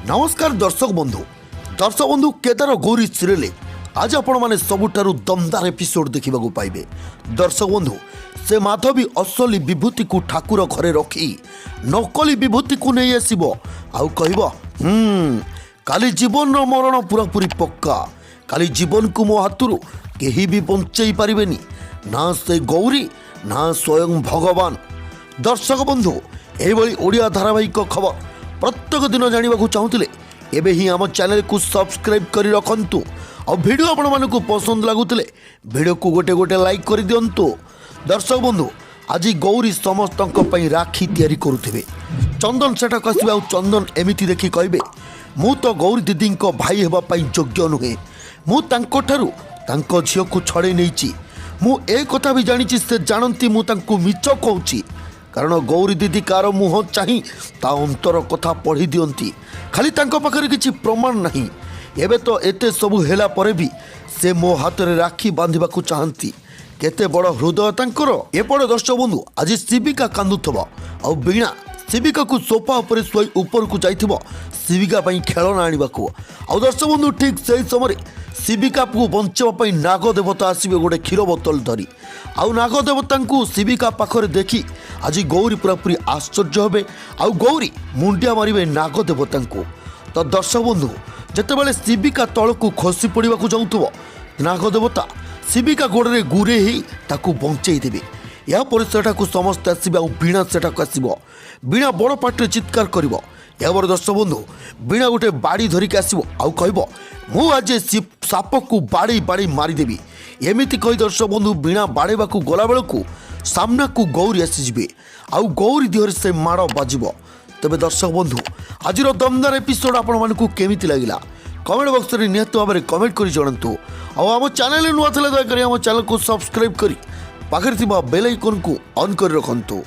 ନମସ୍କାର ଦର୍ଶକ ବନ୍ଧୁ। ଦର୍ଶକ ବନ୍ଧୁ, କେଦାର ଗୌରୀ ସିରିଏଲ ଆଜି ଆପଣମାନେ ସବୁଠାରୁ ଦମଦାର ଏପିସୋଡ୍ ଦେଖିବାକୁ ପାଇବେ। ଦର୍ଶକ ବନ୍ଧୁ, ସେ ମାଧବୀ ଅସଲି ବିଭୂତିକୁ ଠାକୁର ଘରେ ରଖି ନକଲି ବିଭୂତିକୁ ନେଇ ଆସିବ ଆଉ କହିବ, "ହୁଁ, କାଲି ଜୀବନର ମରଣ ପୁରାପୁରି ପକ୍କା। କାଲି ଜୀବନକୁ ମୋ ହାତରୁ କେହି ବି ବଞ୍ଚେଇ ପାରିବେନି, ନା ସେ ଗୌରୀ, ନା ସ୍ୱୟଂ ଭଗବାନ।" ଦର୍ଶକ ବନ୍ଧୁ, ଏହିଭଳି ଓଡ଼ିଆ ଧାରାବାହିକ ଖବର ପ୍ରତ୍ୟେକ ଦିନ ଜାଣିବାକୁ ଚାହୁଁଥିଲେ ଏବେ ହିଁ ଆମ ଚ୍ୟାନେଲକୁ ସବସ୍କ୍ରାଇବ୍ କରି ରଖନ୍ତୁ। ଆଉ ଭିଡ଼ିଓ ଆପଣମାନଙ୍କୁ ପସନ୍ଦ ଲାଗୁଥିଲେ ଭିଡ଼ିଓକୁ ଗୋଟେ ଗୋଟେ ଲାଇକ୍ କରିଦିଅନ୍ତୁ। ଦର୍ଶକ ବନ୍ଧୁ, ଆଜି ଗୌରୀ ସମସ୍ତଙ୍କ ପାଇଁ ରାକ୍ଷୀ ତିଆରି କରୁଥିବେ। ଚନ୍ଦନ ସେଠାକୁ ଆସିବେ ଆଉ ଚନ୍ଦନ ଏମିତି ଦେଖି କହିବେ, "ମୁଁ ତ ଗୌରୀ ଦିଦିଙ୍କ ଭାଇ ହେବା ପାଇଁ ଯୋଗ୍ୟ ନୁହେଁ। ମୁଁ ତାଙ୍କଠାରୁ ତାଙ୍କ ଝିଅକୁ ଛଡ଼େଇ ନେଇଛି। ମୁଁ ଏ କଥା ବି ଜାଣିଛି, ସେ ଜାଣନ୍ତି ମୁଁ ତାଙ୍କୁ ମିଛ କହୁଛି। କାରଣ ଗୌରୀ ଦିଦି କାର ମୁହଁ ଚାହିଁ ତା ଅନ୍ତର କଥା ପଢ଼ି ଦିଅନ୍ତି। ଖାଲି ତାଙ୍କ ପାଖରେ କିଛି ପ୍ରମାଣ ନାହିଁ। ଏବେ ତ ଏତେ ସବୁ ହେଲା ପରେ ବି ସେ ମୋ ହାତରେ ରାକ୍ଷୀ ବାନ୍ଧିବାକୁ ଚାହାନ୍ତି। କେତେ ବଡ଼ ହୃଦୟ ତାଙ୍କର।" ଏପଟେ ଦର୍ଶକ ବନ୍ଧୁ, ଆଜି ଶିବିକା କାନ୍ଦୁଥିବ ଆଉ ବୀଣା ଶିବିକାକୁ ସୋଫା ଉପରେ ଶୋଇ ଉପରକୁ ଯାଇଥିବ ଶିବିକା ପାଇଁ ଖେଳନା ଆଣିବାକୁ। ଆଉ ଦର୍ଶକ ବନ୍ଧୁ, ଠିକ୍ ସେହି ସମୟରେ ଶିବିକାକୁ ବଞ୍ଚାଇବା ପାଇଁ ନାଗ ଦେବତା ଆସିବେ ଗୋଟେ କ୍ଷୀର ବୋତଲ ଧରି। ଆଉ ନାଗ ଦେବତାଙ୍କୁ ଶିବିକା ପାଖରେ ଦେଖି ଆଜି ଗୌରୀ ପୁରାପୁରି ଆଶ୍ଚର୍ଯ୍ୟ ହେବେ ଆଉ ଗୌରୀ ମୁଣ୍ଡିଆ ମାରିବେ ନାଗ ଦେବତାଙ୍କୁ। ତ ଦର୍ଶକ ବନ୍ଧୁ, ଯେତେବେଳେ ଶିବିକା ତଳକୁ ଖସି ପଡ଼ିବାକୁ ଯାଉଥିବ, ନାଗ ଦେବତା ଶିବିକା ଗୋଡ଼ରେ ଗୁରେଇ ହେଇ ତାକୁ ବଞ୍ଚେଇ ଦେବେ। ଏହାପରେ ସେଠାକୁ ସମସ୍ତେ ଆସିବେ ଆଉ ବୀଣା ସେଠାକୁ ଆସିବ। ବୀଣା ବଡ଼ ପାଟିରେ ଚିତ୍କାର କରିବ। ଏହାପରେ ଦର୍ଶକ ବନ୍ଧୁ, ବୀଣା ଗୋଟେ ବାଡ଼ି ଧରିକି ଆସିବ ଆଉ କହିବ, "ମୁଁ ଆଜି ସାପକୁ ବାଡ଼େଇ ବାଡ଼େଇ ମାରିଦେବି।" ଏମିତି କହି ଦର୍ଶକ ବନ୍ଧୁ, ବୀଣା ବାଡ଼େଇବାକୁ ଗଲାବେଳକୁ ସାମ୍ନାକୁ ଗୌରୀ ଆସିଯିବେ ଆଉ ଗୌରୀ ଦେହରେ ସେ ମାଡ଼ ବାଜିବ। ତେବେ ଦର୍ଶକ ବନ୍ଧୁ, ଆଜିର ଦମଦାର ଏପିସୋଡ଼ ଆପଣମାନଙ୍କୁ କେମିତି ଲାଗିଲା, କମେଣ୍ଟ ବକ୍ସରେ ନିହାତି ଭାବରେ କମେଣ୍ଟ କରି ଜଣାନ୍ତୁ। ଆଉ ଆମ ଚ୍ୟାନେଲରେ ନୂଆ ଥିଲେ ଦୟାକରି ଆମ ଚ୍ୟାନେଲକୁ ସବସ୍କ୍ରାଇବ୍ କରି ପାଖରେ ଥିବା ବେଲ୍ ଆଇକନ୍କୁ ଅନ୍ କରି ରଖନ୍ତୁ।